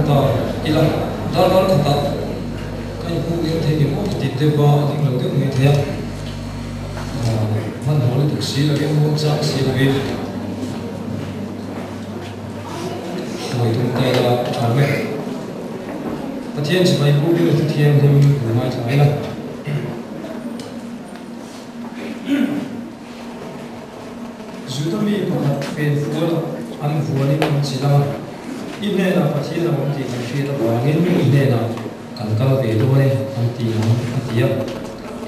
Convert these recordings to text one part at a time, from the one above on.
ta ila darkar khatah ka inhmuh liam thei ni maw ka ti deuh a, a ding lo deuh mai thei a, hmanhmawh lutuk si lovin muangchang si lovin sawi tum ta ila a tha mek. Pathian chibai pu ber chu thianghlim lu ngaithla ila. Juda mi pakhat fen fual an vuanin an chilh a, I hnenah Pathian a awm tih kan hriat avangin i hnenah kan kal ve dawn e, an ti ang, a ti a.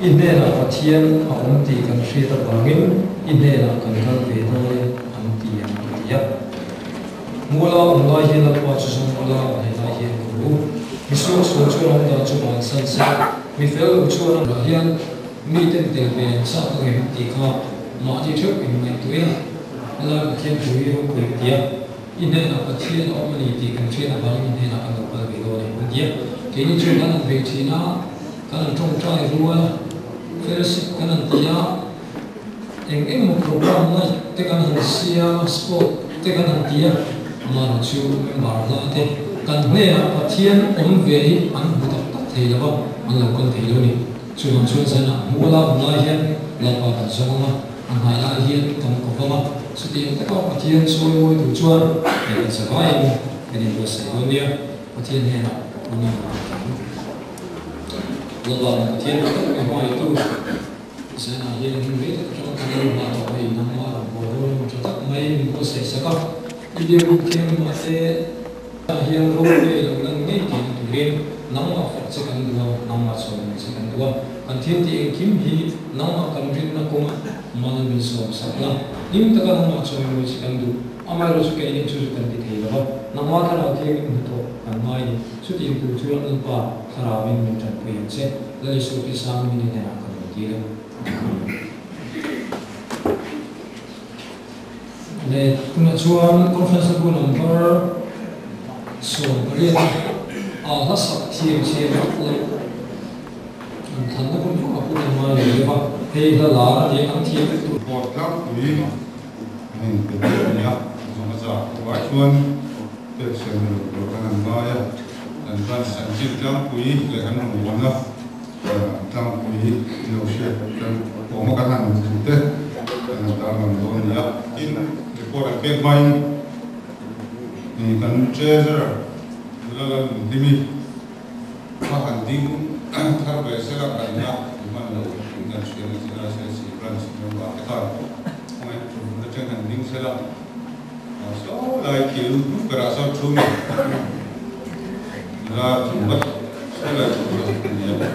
I hnenah Pathian a awm tih kan hriat avangin i hnenah kan kal ve dawn e, an ti ang, a ti a. Muala awm lai hian Lalpa chu zawng muala a hnaih lai hian ka hmu. Mi suaksual chuan awm dan chu bansan se, mi fel lo chuan a hian Mi ten tel ve an chak ang em tih kha mahni theuh in ngaihtuah ila, helai Pathian thu hi ropui ka ti a, i hnenah Pathian a awm a ni tih kan hriat avangin i hnenah kan lo kal ve dawn e an ti a. Keini chu kan han bei thin a, kan han tawngtai rual a, fellowship kan han ti a, eng eng maw program night te kan han siam a, sport te kan han ti a, amaherawh chu member hla te kan hnenah Pathian awm ve hi an hmu tak tak thei lo va, an lo kal thei lo a ni. Chuvang chuan zanah muala awm lai hian Lalpa kan zawng ang a, a hnai lai hian kan ko vang a, chutiang taka Pathian sawi mawi tur chuan hei kan zavaiin kan inbuatsaih dawn nia, Pathian hnenah tuna kan awm ang. Lalpa kan Pathian dik tak mai hmaitu zanah hian hun rei tak atanga kan lo nghah tawh hei nangmah rawn buai dawn emaw tha tak mai min buatsaih sak a, i biakbuk thianghlimah te, Tah hian ropui lo lan ngei tihna turin nangmah fak che kan duh a, nangmah chhuanawm che kan duh a. Kan thil tih engkim hi nangmah kan rinna kawnga mal min sawm sak la, hlim taka nangmah chhuanawm che kan duh. Amaherawh chu keini chu chu kan ti thei lo va, nangmah thlarau thiangin hnathawh kan ngai ni. Chutiang tur chuan Lalpa thlarauin min tanpui ang che. Lal Isua Krista hmingin i hnenah kan rawn dil a. Amen. Leh tunah chuan conference a bu number 18 a a hla sak thiam thiam vak loh an thlanna hun vak a put ang ngai lo deuh a, hei hla lar a nia an thiam vek tur. Report tlangpui an in pe dawn a nia, zawng a zah thu ai chuan pek siam ni lo tur kan han ngai a, an branch chanchin tlangpui leh an rawngbawlna Tlangpui i lo hriat kan awm a kan han thu te kan han tarlang dawn a ni a. Tin, report an pek hmain kan Treasurer nula Lalnunhlimi kha han ding thar ve sela kan la hman lo in kan hria ni chin a, SLC branch member te khan khawngaih thutna chen han ding sela saw lai thil hnung berah sawn thu mi nula thu vat saw lai thu chu a ni a.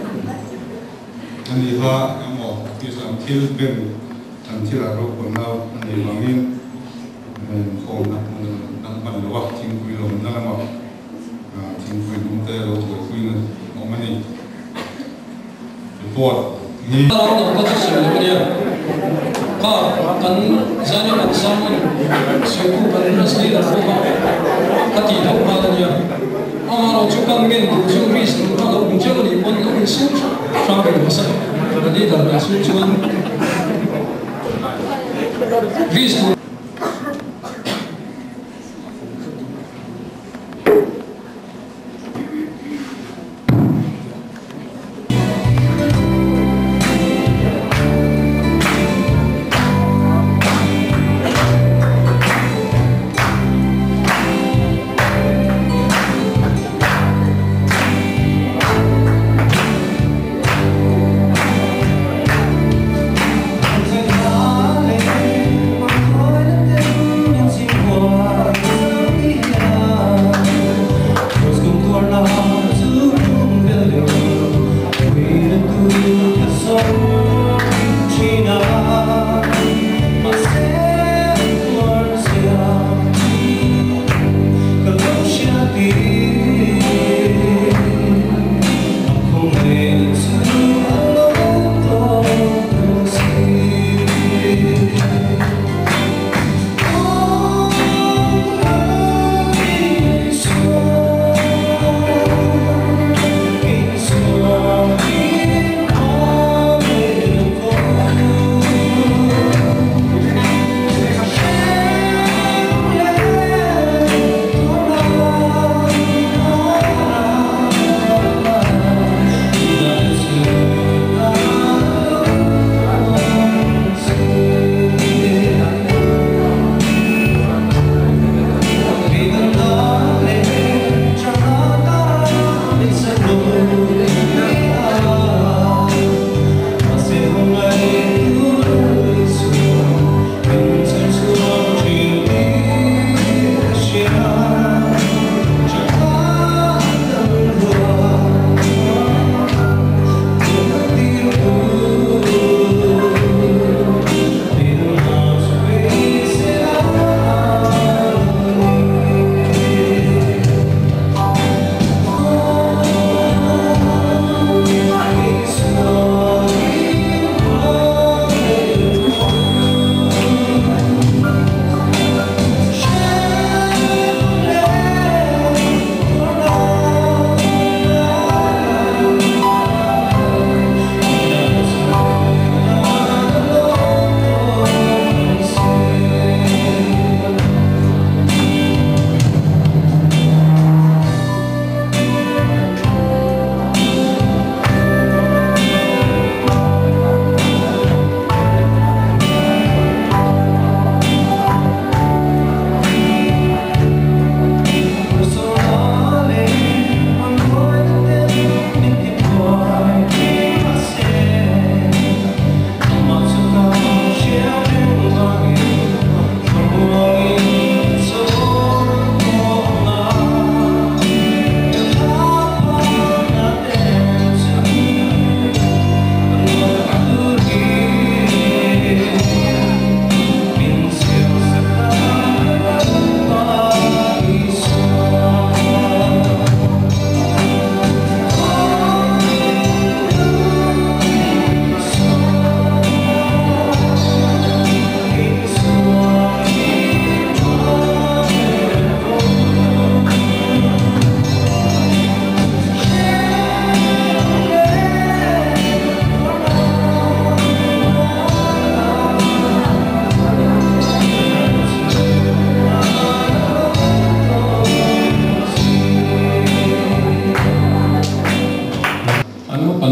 A ni kha emaw office lam thil bank lam thilah ropuanna a nih vangin inkhawmna hmun an hman lo a, thingpui lawmna lamah thingpui lum te lo buaipuina a awm a ni. Report hi. Ka lo dawng ka chu sawi lo ania, kha kan Zion an sermon sawitu kan branch leader pawh kha ka tih tho nghal ania, amaherawh chu kan ngen duh chu risk tur kha lo awm teuh anih pawn lo insum hrang ve duh asa, ka leader nih chhung chuan risk tur.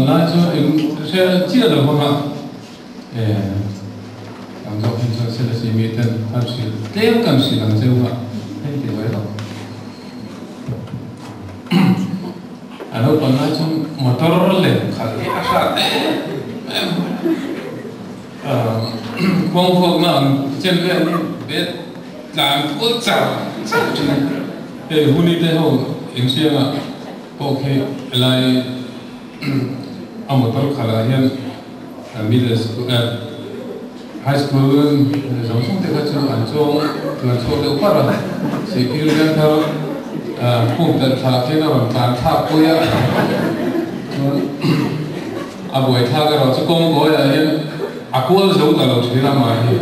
Naupan lai chu eng hre chiah lo vang a, tam zawk hi chuan Selesih miten kan hrilh tlem kan hrilh ang cheu a, hei ti mai lo. A naupan lai chuan motor lem khalh hi a hrat em em a, khuangkhuakna ang chen vel hi bet tlan kual char char thin a, hei huni te ho engsianga pawh khi helai a motor khalh ah hian middle school eh high school zawng zawng te kha chu an chuang tluan chhuak deuh parh a, sikil hian thar khum telh thlah khian a rawn tlan thlak pui a, chuan a buai thlak erawh chu kawng kawi ah hian a kual zo ta lo thin a mah hi.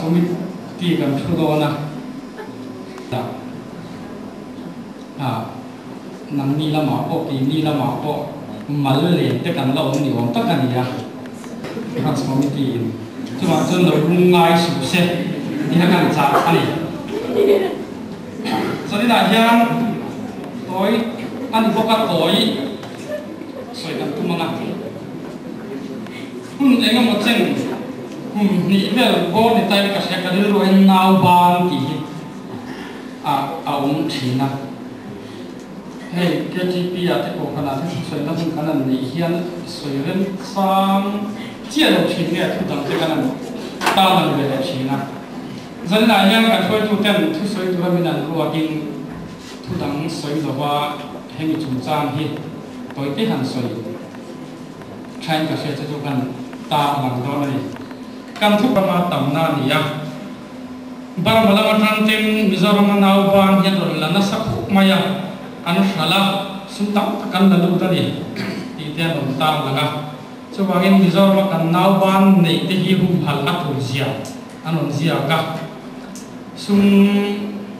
Committee kan thu dawn a, nangni lamah pawh keini lamah pawh. Mal len te kan la awm ni awm tak a ni a, Branch Committee in chuvang chuan lo lungngai suh se tih a kan chah a ni. Zaninah hian tawi a ni bawk a, tawi sawi kan tum ang a. Hun eng emaw chen kum hnih vel bawr ni tain ka hria, ka rilru hian nau ban tih hi a awm thin a. Hei KTP ah te pawh khan ah te thusawi na hun kan han neih hian sawi rem chang chiah lo thin nge thu dang te kan han tan lang ve leh thin a. Zaninah hian kan hruaitu ten thusawi tura min an ruatin thu dang sawi lova hemi chungchang hi tawi te han sawi thain ka hria che chu kan tan lang dawn a ni. Kan thu rama tamna a ni a. Burma lam atang ten Mizoram a nau ban hian rawn la nasa khawp mai a, an hralh a, sum tam tak an la lut a ni tih te an rawn tar lang a. Chuvangin Mizoram a kan nau ban neih te hi humhalh a tur zia an rawn ziak a, sum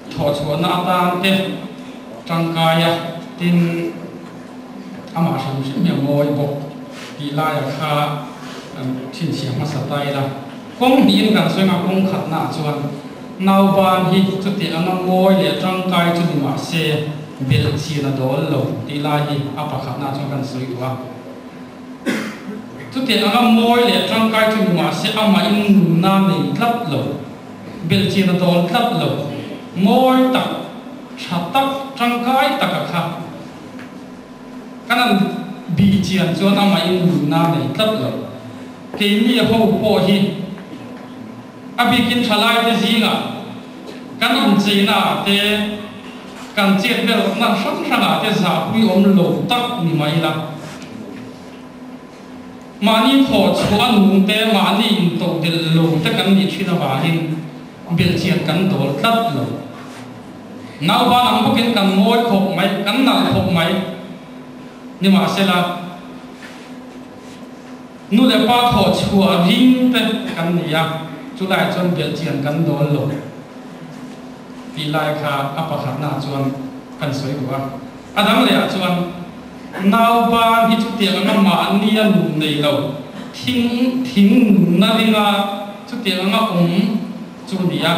thawhchhuahna atan te tangkai a, tin amah hrim hrim hi a mawi bawk tih laiah kha kan chhinchhiah hmasa ta ila. Kawng hnihin kan sawi nga kawng khatnaah chuan nauban hi chuti anga mawi leh tangkai chu ni mah se belh chin a dawl lo tih lai hi a pakhatnaah chuan kan sawi duh a. Chuti anga mawi leh tangkai chu ni mah se amahin nunna nei tlat lo, belh chin a dawl tlat lo, mawi tak, tha tak, tangkai taka kha kan han bih chian chuan amahin nunna nei tlat lo. Keini ho pawh hi a bikin thalaite zingah kan incheinaah te, kan chet velna hrang hrangah te zahpui awm lo tak ni mai ila. Mahni thawh chhuah a nung te, mahni intodelh lo te kan nih thin avangin belhchian kan dawl tlat lo. Nauban ang bawkin kan mawi khawp mai, kan nalh khawp mai. Nimahsela. Nu leh pa thawh chhuah ring te kan ni a, chulaiah chuan belhchian kan dawl lo tih lai kha a pakhatnaah chuan kan sawi duh a. A dang lehah chuan nauban hi chutiang anga mahnia nun nei lo, thing thing nunna ringa chutiang anga awm chu a ni a,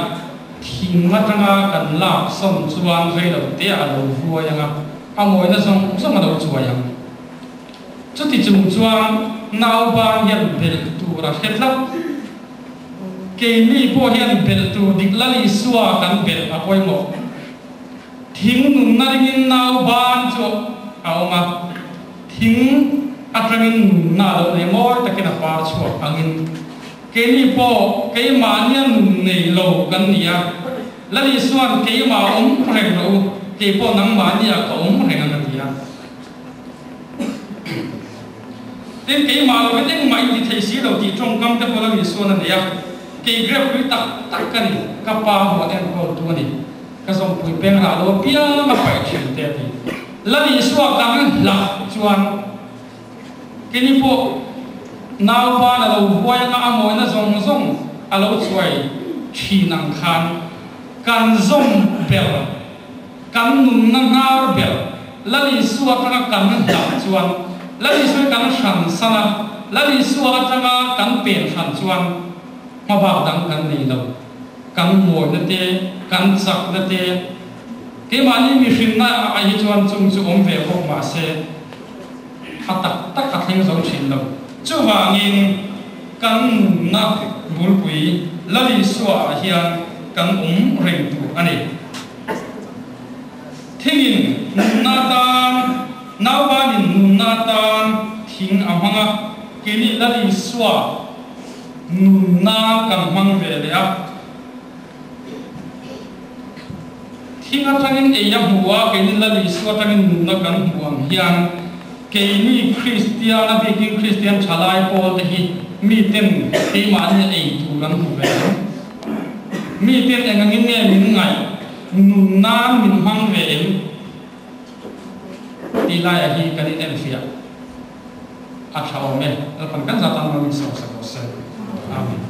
thing atanga kan lak sawn chuan reiloteah a lo vuai anga, a mawina zawng zawng a lo chuai ang. Chuti chung chuan nauban hian belh tur a hre tlat. Keini pawh hian belh tur dik Lal Isua kan belh a pawimawh. Thing nunna ringin nauban chu a awm a, thing atangin nunna a lo nei mawi takin a par chhuak angin keini pawh keimahnia nun nei lo kan ni a, Lal Isua'n keimah awm reng rawh u, keipawh nangmahnia ka awm reng ang a ti a. Tin, keimah lovin engmah in ti thei si lo tih tawngkam te pawh Lal Isuan a nei a, kei grep pui tak tak ka ni, ka pa huan enkawl tu a ni, ka zawmpui peng rah lo apiang a paih thin te a ti. Lal Isua kan hlah chuan keini pawh nauban a lo huai anga a mawina zawng zawng a lo chuai thin ang khan kan zawm ber Kan nunna hnar ber Lal Isua atanga kan hlah chuan, Lal Isua hi kan hran san a, Lal Isua atanga kan pen hran chuan hmabak dang kan nei lo. Kan mawina te, kan chakna te, keimahni mihrinna ah hi chuan chung chu awm ve bawk mah se a tak tak a thleng zo thin lo. Chuvangin kan nunna bulpui Lal Isua ah hian kan awm reng tur a ni. Thingin nunna atan, naubanin nunna atan thing a hmang a, keini Lal Isua nunna kan hmang ve leh a. Thing atangin ei a hmu a, keini Lal Isua atangin nunna kan hmu ang hian keini Kristian, a bikin Kristian thalai pawl te hi miten keimahni ei tur an hmu ve ang. Miten eng angin nge min ngaih? Nun nan min hmang ve em? Tih laiah hi kan inenfiah a tha awm e. Lalpan kan zat ang min sawmsak rawh se. Amen.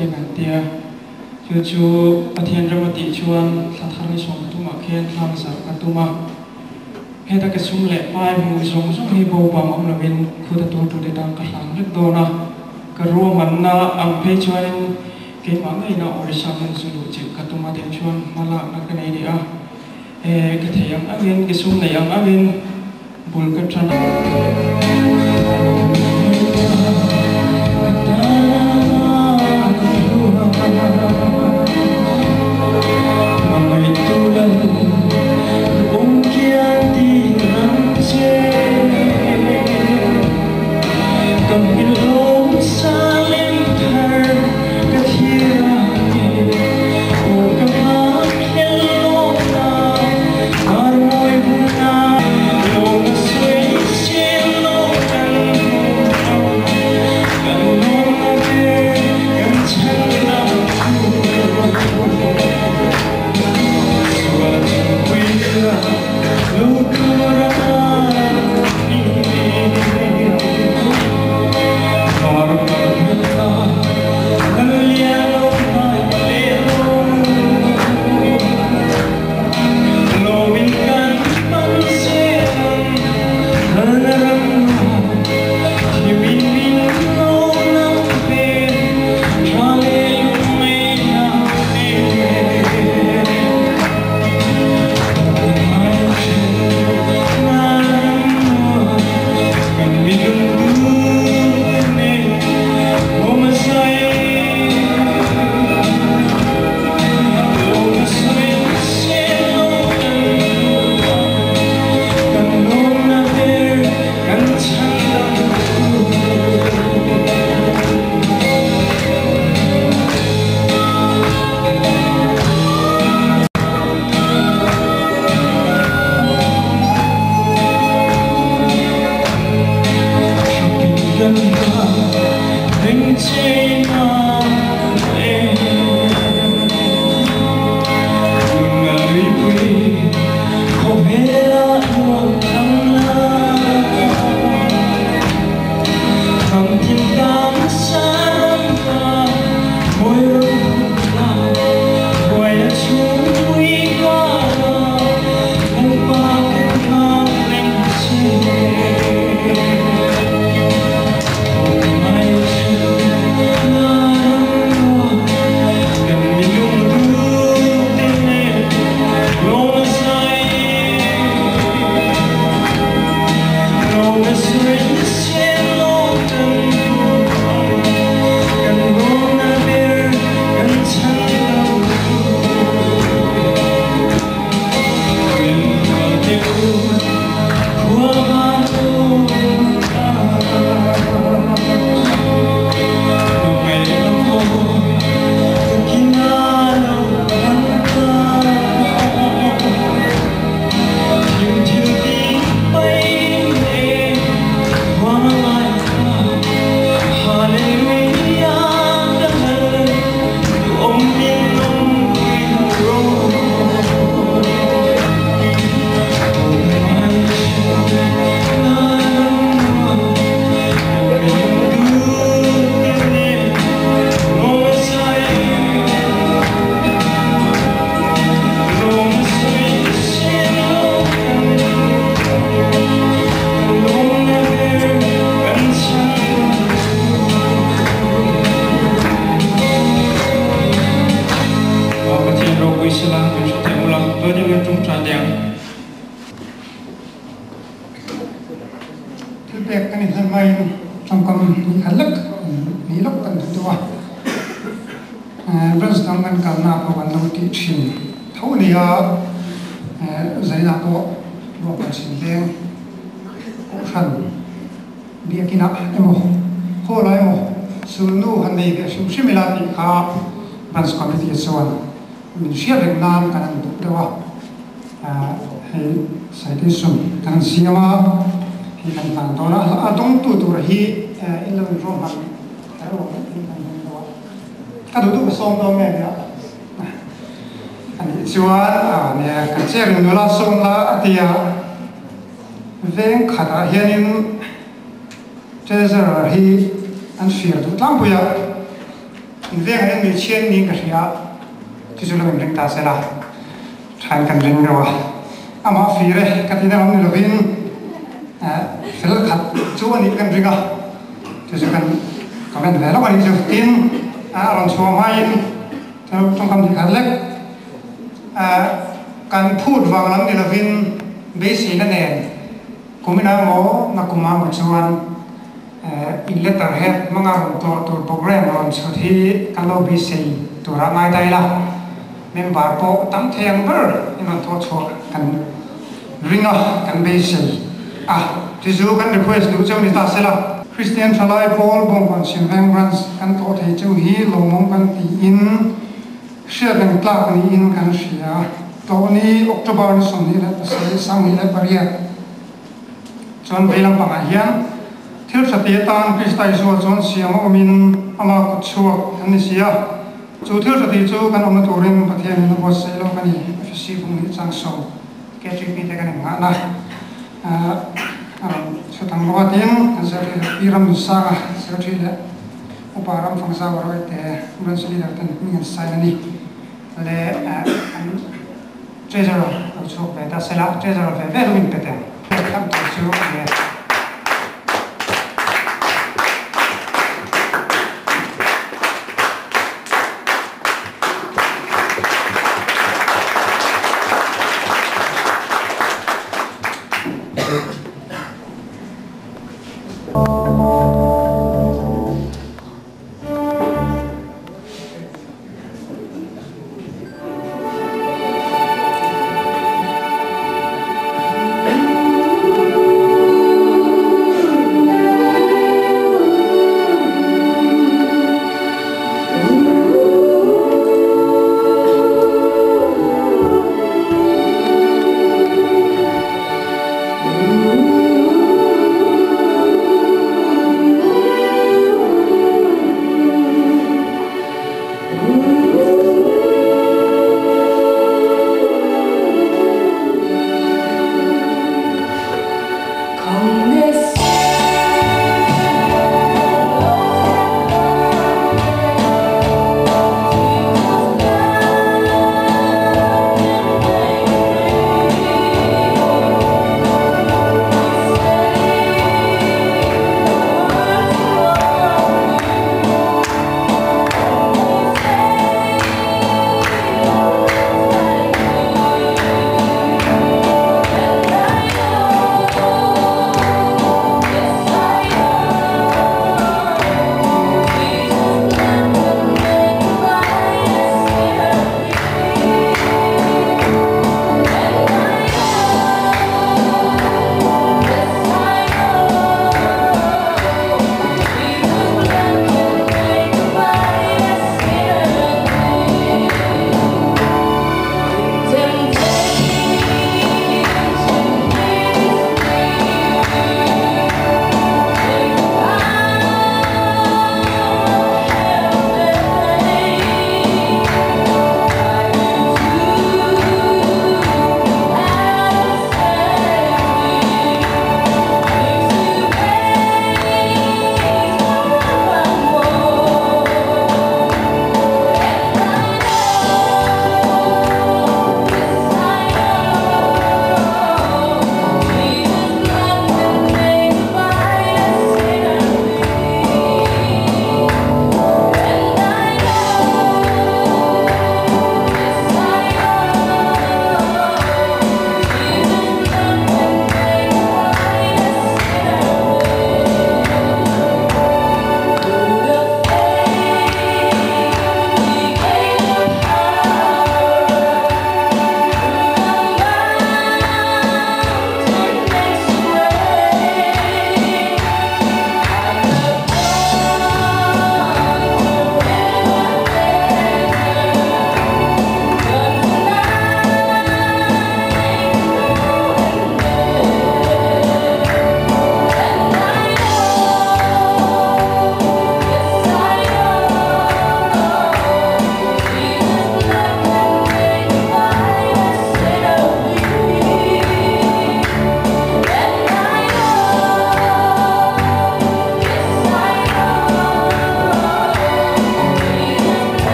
te kan tia chu chu Pathian rama tih chuan thla thar ni 30 ah khian thlang zarh ka tum a heta ka sum leh pai hmuh zawng zawng hi bo bang awm lovin khuta tur tur te tan ka hlang vek dawn a ka ruahmanna ang phei chuanin keimah ngeiin a Orissa hmun chu luh chilh ka tum a tih chuan hma lakna ka nei leh a ka thei ang angin ka sum neih ang angin bul ka tan a. In vengah hian hmeichhia niin ka hria a, chu chu lo inring ta se la, thain kan ring reuh a. Amah fir e ka tihna lam ni lovin fel khat chu a nih kan ring a, chu chu kan comment ve lawk a nih chu. Tin, a rawn chhuah hmain tawngkam hnih khat lek kan phut vang lam ni lovin beiseina nen Kumina maw na kuma maw chuan in letter he hmanga rawn tlawh tur program rawn chhut hi kan lo beisei tura ngai ta ila, member pawh tam thei ang ber in rawn thawh chhuah kan ring a, kan beisei a. Chu chu kan request duh cheu ni ta sela. Kristian Thalai Pawl Bawngkawn Chhimveng Branch kan tlawh thei cheu hi lawmawm kan tiin hriat reng tlak niin kan hria. Tawhni October ni 27 28 chuan vei lampangah hian thil tha te atan Krista Isua chuan siam a awmin ama kut chhuak kan ni si a. Chu thil tha tih chu kan awmna turin Pathianin a buatsaih lo ka ni, Efesi bung nih chang sawm KTP te kan innghahna a rawn chhut ang bawk a tin kan Secretary leh Pi Ramnunsanga Secretary leh Upa Ramfangzau Rawih te Branch Leader ten hming an sign a ni. Leh an Treasurer lo chhuak ve ta sela, Treasurer ve ve lo in pe teh ang. Tham tur chu a ni e.